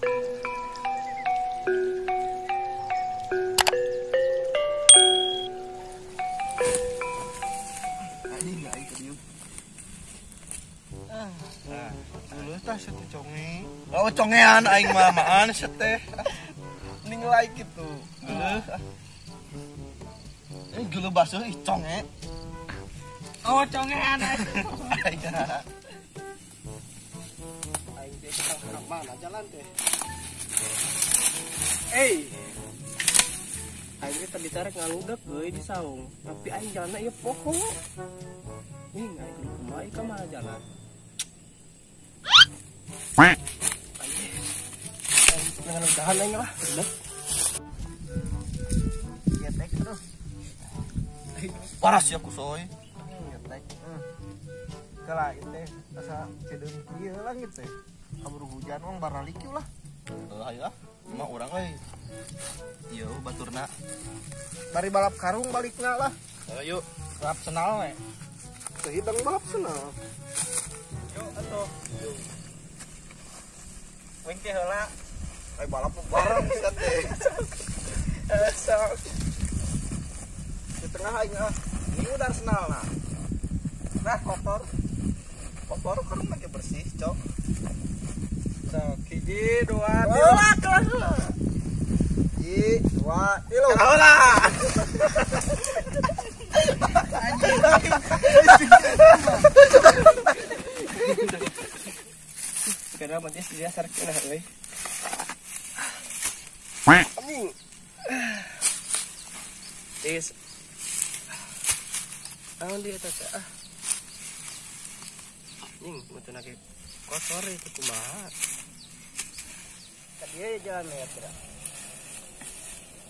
Anjing aing ke dieu. Ah, geuleuh tah sia teh conge. Oh, congean aing mah maan sia teh. Ning like gitu. Geuleuh. Eh geuleuh basuh ih conge. Oh, congean aing. Aing teh ka mana jalan teh? Eh. Aing teh tadi tarik ngaludak euy di saung, tapi aing jalanna ieu poho. Nih, aing kudu kumaha ka mana jalan? Aing ngaludahan aing lah, udah. Getek terus. Paras ya kusoy. Getek. Kala ieu teh asa cedeum kieu langit teh. Kaburu hujan wong baralik lah. Heuh ayo ah. Mah urang euy. Ieu baturna. Bari balap karung balikna lah. Ayo balap senal we. Teu hidang balap senal. Yuk atuh. Yuk. Wing teh heula. Ai balap bareng bisa teh. Sok. Di tengah aing ah. Ini udah senal nah. Nah kotor. Kotor karung lagi bersih, cok. Sok, hiji, dua, tilu. Kelas. Hiji, dua, tilu. Heula. Anjing. Karena mati dia sarkina euy. Anjing. Tis. Naon dia teh ah. Ning, mutu nake kotor itu kumaha. Tadi ya jalan ya tidak.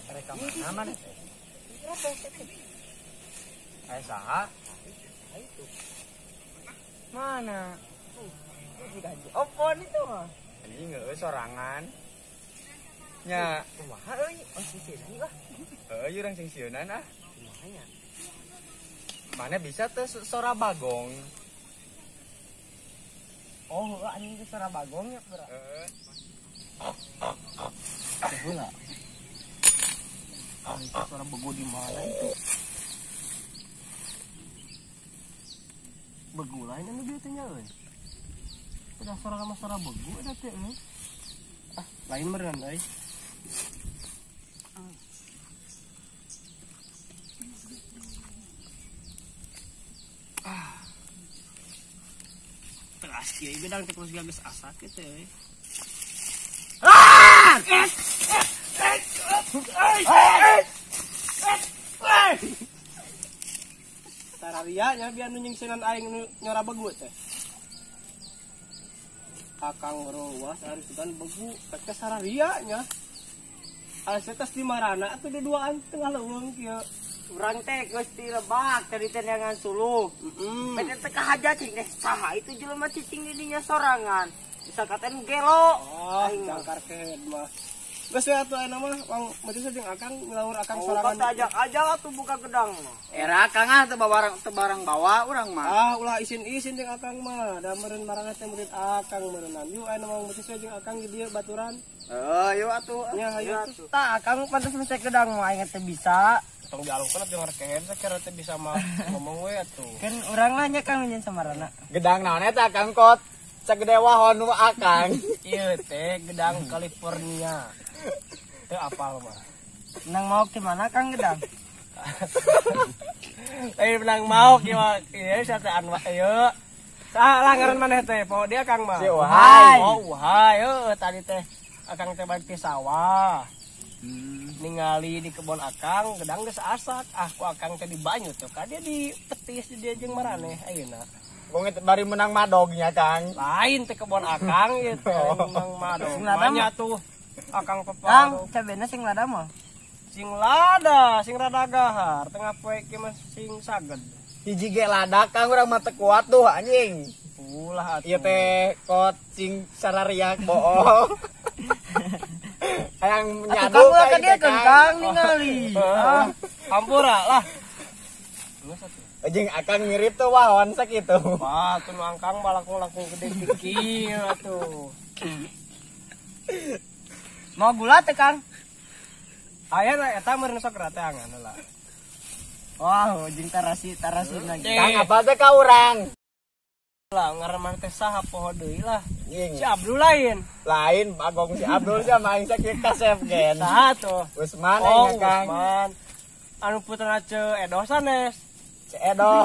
Mereka mana mana? Ayo saha? Itu. Mana? Opon itu mah. Anjing heueuh sorangan. Nya, kumaha euy? Oh sisieun lah. Heueuh urang sing sieunan ah. Kumaha nya? Mana bisa teh sora bagong. Oh, anjing teh sora bagong ya, Bro. Heeh. Heula. Ah, itu suara bego di mana itu? Bego lain anu dieu teh nya euy. Udah suara sama suara bego eta teh euy. Ah, lain meureun euy. Ah. Teras kieu gedang teh geus geus asak kitu euy. Ah! Tararia nya biar nu nyingsinan aing nu nyora begu teh. Akang rowas ari sugan begu teh sararia nya. Asa tes di marana atuh duduaan tengah leuweung kieu. Urang teh geus dilebak tadi teh neangan suluh. Heeh. Beda teh kahaja cing teh saha itu jelema cicing di dinya sorangan. Bisa katen gelo. Oh, cangkar kehed mah. Geus we atuh ayeuna mah wang meuteus jeung akang ngelaur akang sorangan. Oh, ajak-ajak atuh buka gedang mah. Era akang ah teu barang bawa urang mah. Ah, ulah isin-isin jeung akang mah. Da meureun marana teh murid akang meureunnan. Yuk ayeuna mah meuteus we jeung akang di dieu baturan. Heuh, yuk atuh. Nya hayu atuh. Tah akang pantes mesek gedang mah aing teh bisa. Tong dialungkeun atuh rekehed sakira teh bisa mah ngomong we atuh. Kan urang nanya kang nyen samarana. Gedang naon eta akang kot? Sagede wahon nu akang. Ieu teh gedang California. Teu apal mah. Menang maok di mana Kang gedang? Eh menang maok ieu mah ieu satean mah ieu. Saha lah ngaran maneh teh? Poho dia Kang mah. Si Uhai. Oh Uhai heueuh tadi teh akang teh balik ti sawah. Ningali di kebon akang gedang geus asak. Ah ku akang teh dibanyut tuh ka dia dipetis di dia jeung maraneh ayeuna. Wong bari menang madognya Kang. Lain teh kebon akang ieu teh menang madog. Banyak tuh akang peparo. Kang, cabena sing lada mah. Sing lada, sing rada gahar, tengah poe ki mah sing saged. Hiji ge lada Kang urang mah teu kuat tuh anjing. Ulah atuh. Ieu teh kot sing sarariak bohong. Hayang nyadu ka dieu Kang ningali. Hampura lah. Jeung akang mirip tuh wahon sakitu. Wah, tuh nu angkang balakung-lakung gede kieu atuh. Mau gula teh Kang? Aya na eta meureun sok rateangan lah. Wah, jeung tarasi lagi. Kang apa teh ka urang? Lah ngaran maneh teh saha poho deui lah. Si Abdul lain. Lain Bagong si Abdul sama aing sakieu kasep gen. Saha tuh? Usman oh, aing Kang. Usman. Anu putrana Ceu Edo sanes. Ceu Edo.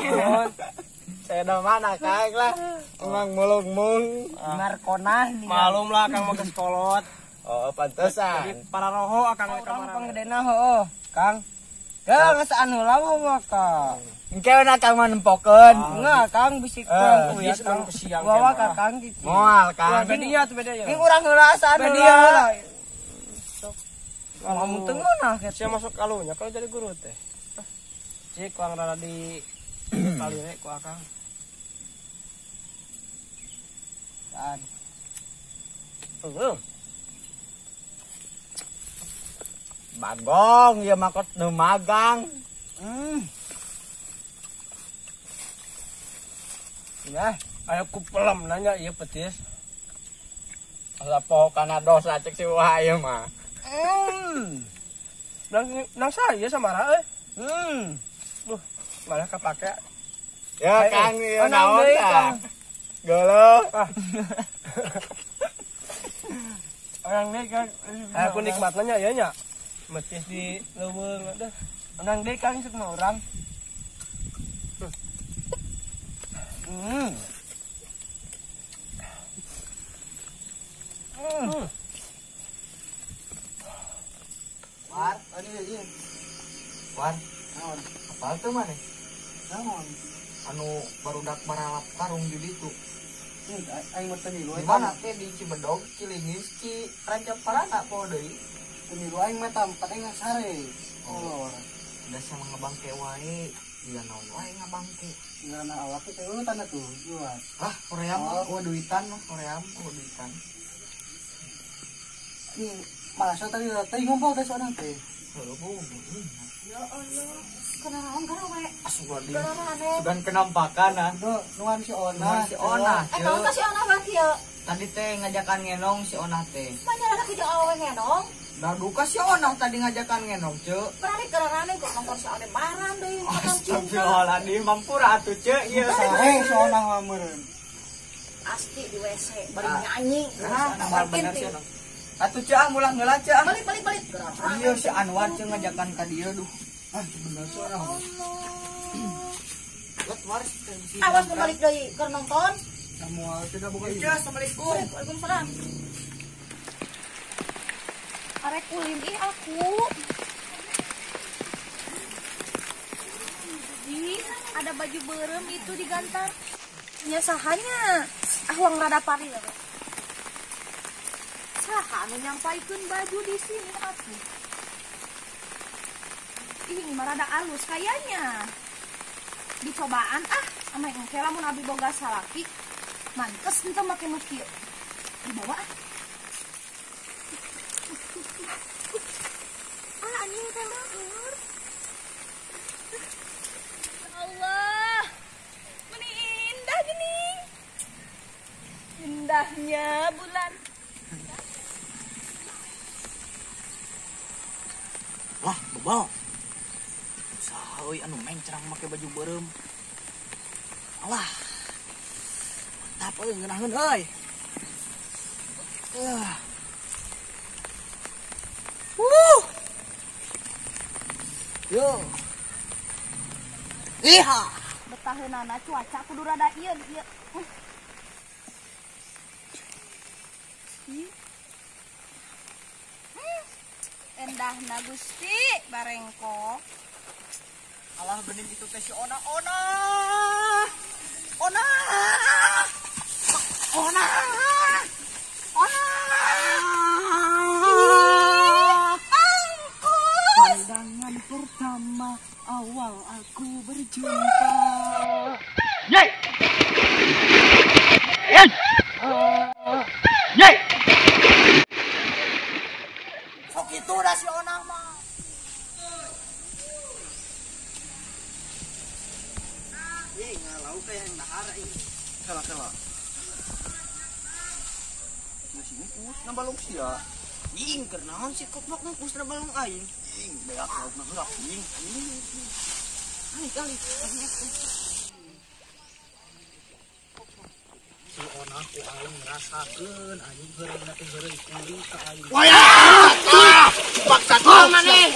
Ceu Edo mana Kang lah. Emang mulung-mung. Markonah nih. Malum lah Kang mah geus kolot. Oh, pantesan. Jadi para roho akang ka urang panggedena heueuh, Kang. Geus ngesaan heula mah Kang. Engke na Kang mah nempokeun. Enggak, Kang bisi kurang kuya Kang. Wawa ka Kang gitu. Moal Kang. Beda tuh beda ya. Ini urang heula asaan heula. Ngomong teu ngeunah kitu. Sia masuk kalunya kalau jadi guru teh. Cik kurang rada di palire ku akang. Kan. Heeh. Bagong ieu mah kot nu magang. Ya, ayo ku pelem nanya ieu petis. Asa poho kana dosa cek si Wah ieu mah. Nang saya samara euy. Duh, malah kapake. Ya Kang ieu naon tah? Geuleuh. Orang deui Kang. Aku nikmat nanya ieu nya. Metis di leuweung dah. Orang deui Kang sok mah urang. War, aduh iya. War, naon? Apal teu maneh? Naon? Anu barudak maralap karung di ditu. Aing mah teu ngilu. Di mana teh di Cibedog, Cilingis, Ci Rancaparana poho deui. Teu ngilu aing mah tampat aing sare. Oh. Da sama ngebangke wae. Iya naon wae ngabangke. Ngaranna awak teh eueuh tanda tuh, jual. Ah, Korea mah eueuh duitan mah, Korea mah eueuh duitan. Ini masa tadi tadi ngumpul teh soalna teh. Heuh, bu. Ya Allah, kenaon kana we? Asugan. Sugan kenampakan ah. Nuan si Ona. Si Ona. Eh, naon ka si Ona bang kieu? Tadi teh ngajakan ngenong si Ona teh. Manyarana ku jeung awewe ngenong? Da duka si Ona tadi ngajakan ngenong, Ceu. Berarti kerarane kok nongkor si Ona baran deui makan cinta. Astagfirullahaladzim, mampura atuh Ceu ieu. Sae si Ona mah meureun. Asti di WC bari nyanyi. Nah, bener si Ona. Atuh Ceu ah mulah heula Ceu. Balik balik balik. Iya si Anwar Ceu ngajakan ka dieu duh. Ah, bener si Ona. Awas balik deui keur nonton. Samuel tidak buka ieu. Assalamualaikum. Waalaikumsalam. Arek ulin ih aku. Ih, ada baju berem itu digantar. Nya sahanya. Ah wang rada pari lah. Saha anu nyampaikeun baju di sini atuh. Ih, ini mah rada alus kayaknya. Dicobaan ah, ameh engke lamun abi boga salaki. Mantes henteu make nu kieu. Dibawa ah. Ah, anjing teh luhur. Allah. Meni indah gini. Indahnya bulan. Lah, bebal. Saha euy anu mencrang make baju beureum. Alah. Mantap euy ngeunaheun euy. Wuh. Yo. Iha. Betaheunana cuaca kudu rada ieu ieu. Endahna Gusti barengkok. Alah bening itu teh si Ona Ona. Ona. Ona. Ona. Angkus. Pandangan pertama awal aku berjumpa. Yeay. Yeay. Yeay. Sok itu dah si Ona mah. Ih, ngalau teh yang dahar ih. Kala-kala. Nasi ini kus. Na balong sia. Ing keur naon si koplok ngkus na balong aing. Ing beak laukna heula ing. Kali kali. Si Ona ku aing ngerasakeun anjing heureuyna teh heureuy kuli ka aing. Wah! Paksa maneh.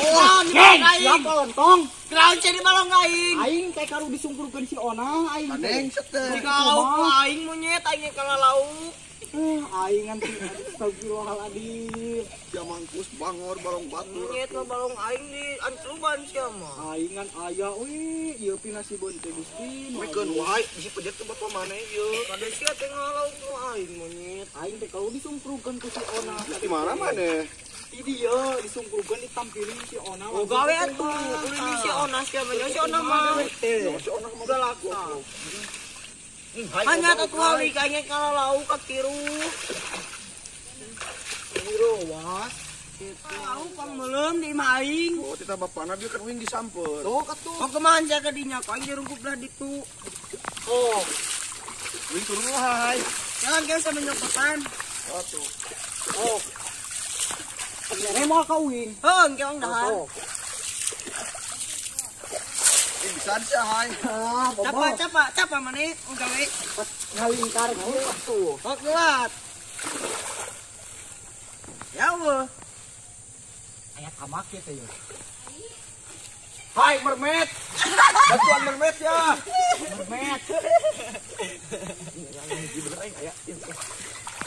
Siapa lontong? Kelaun jadi balong aing. Aing teh karu disungkurkeun si Ona aing. Maneng teh. Jika lauk aing monyet aing kalah lauk. Aing nganti astagfirullahaladzim. Sia mangkus bangor balong batur. Monyet mah balong aing di ancluban sia mah. Aing ngan aya euy, ieu pinasibun teh Gusti. Mikeun wae bisi pedet teh bapak maneh ieu. Kade sia teh ngalauk nu aing monyet. Aing teh kalau disungkurkeun ku si Ona. Di mana maneh? Di dieu disungkurkeun ditampilin si Ona. Oh gawe atuh, ulin si Ona sia mah si Ona mah. Si Ona mah galak. Hanya atuh hali kayaknya kalau lauk ka tiru. Tiru was. Lauk pang meuleum di imah aing. Oh, tita bapana bieu kan uing disamper. Sok atuh. Oh kumaha sia ka dinya ku aing dirungkup lah ditu. Oh. Uing turun lah hai. Jalan ke sama nyokotan. Atuh. Oh. Mere moal ka uing. Heuh, engke ong dahar. Bisa sia hai. Capa capa capa maneh gawe. Ngalingkar kieu atuh. Sok kuat. Ya Allah. Aya kamak ieu teh. Hai mermet. Bantuan mermet ya. Mermet.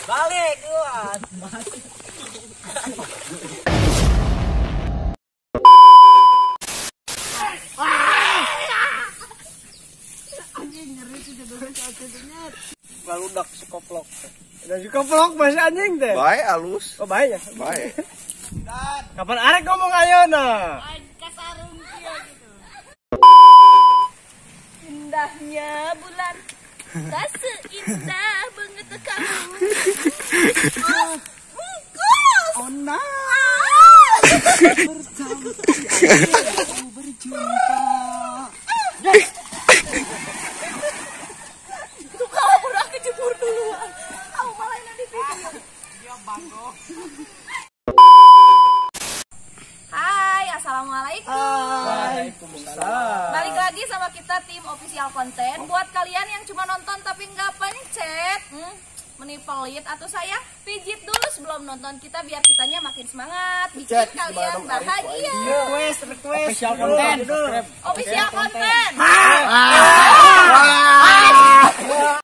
Balik kuat. Baludak si koplok. Udah si koplok masih anjing teh. Bae alus. Oh bae ya. Bae. Kapan arek ngomong ayeuna? Kasarung kieu gitu. Indahnya bulan tak seindah banget kamu. Bungkus. Ona. Berjumpa. Itu kalau pernah kecebur duluan. Aku malah nanti video. Dia banggo. Hai, assalamualaikum. Waalaikumsalam. Balik lagi sama kita tim official konten. Buat kalian yang cuma nonton tapi nggak pencet, meni pelit atau saya pijit dulu sebelum nonton kita biar kitanya makin semangat, bikin kalian bahagia. Request, request. Official konten. Official konten.